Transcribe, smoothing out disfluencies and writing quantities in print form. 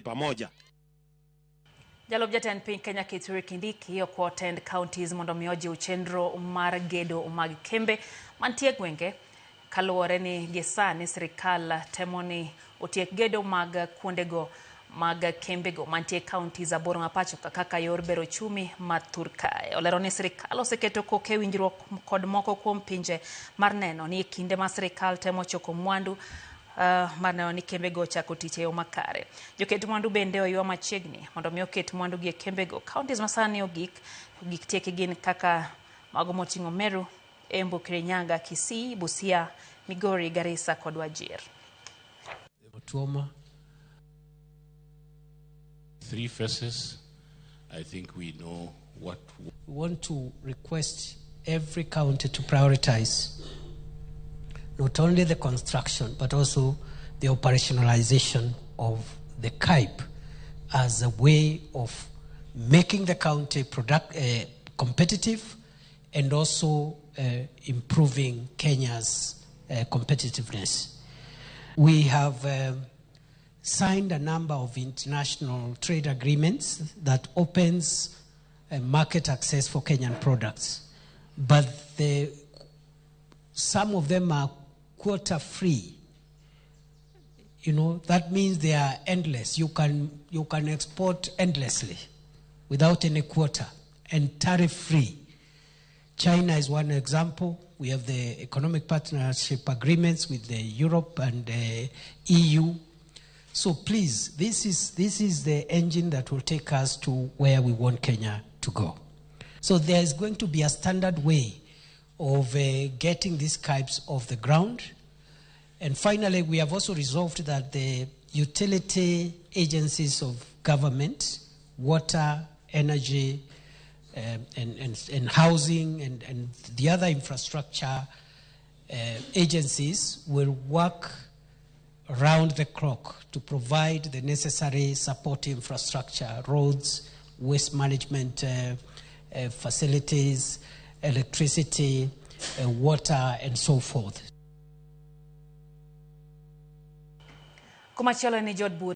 Pamoja. Jalup jatend piny Kenya Kithure Kindiki okwa tend counties mondo mi ojiw chenro mar gedo mag kembe mantie gwenge kaluwore ni gi sani sirikal temo ni otiek gedo mag kuondego mag kembego mantie counties aboro ma pacho ka kaka yor bero ochumi ma thur kae. Olero ni sirikal oseketo koke e winjruok kod moko kuom pinje mar neno ni e kinde ma sirikal temo choko mwandu mar neno ni kembego ochako tich e yo makare. Joket mwandu bende oywa machiegni mondo mi oket mwandu gi e kembego. Counties ma sani ogik tieki gin kaka mago moting'o Meru, Embu, Kirinyaga, Kisii, Busia, Migori, Garissa kod Wajir. Otuoma. 3 phases. I think we know what we want to request every county to prioritize not only the construction but also the operationalization of the CAIP as a way of making the county competitive and also improving Kenya's competitiveness. We have signed a number of international trade agreements that opens market access for Kenyan products, but some of them are quota free. That means they are endless. You can export endlessly without any quota and tariff free. China is one example. We have the economic partnership agreements with the Europe and the EU. So please, this is the engine that will take us to where we want Kenya to go. So there is going to be a standard way of getting these CAIPs off the ground. And finally, we have also resolved that the utility agencies of government, water, energy, and housing, and the other infrastructure agencies will work round the clock to provide the necessary support infrastructure, roads, waste management facilities, electricity, water, and so forth. Kumachielo ni jod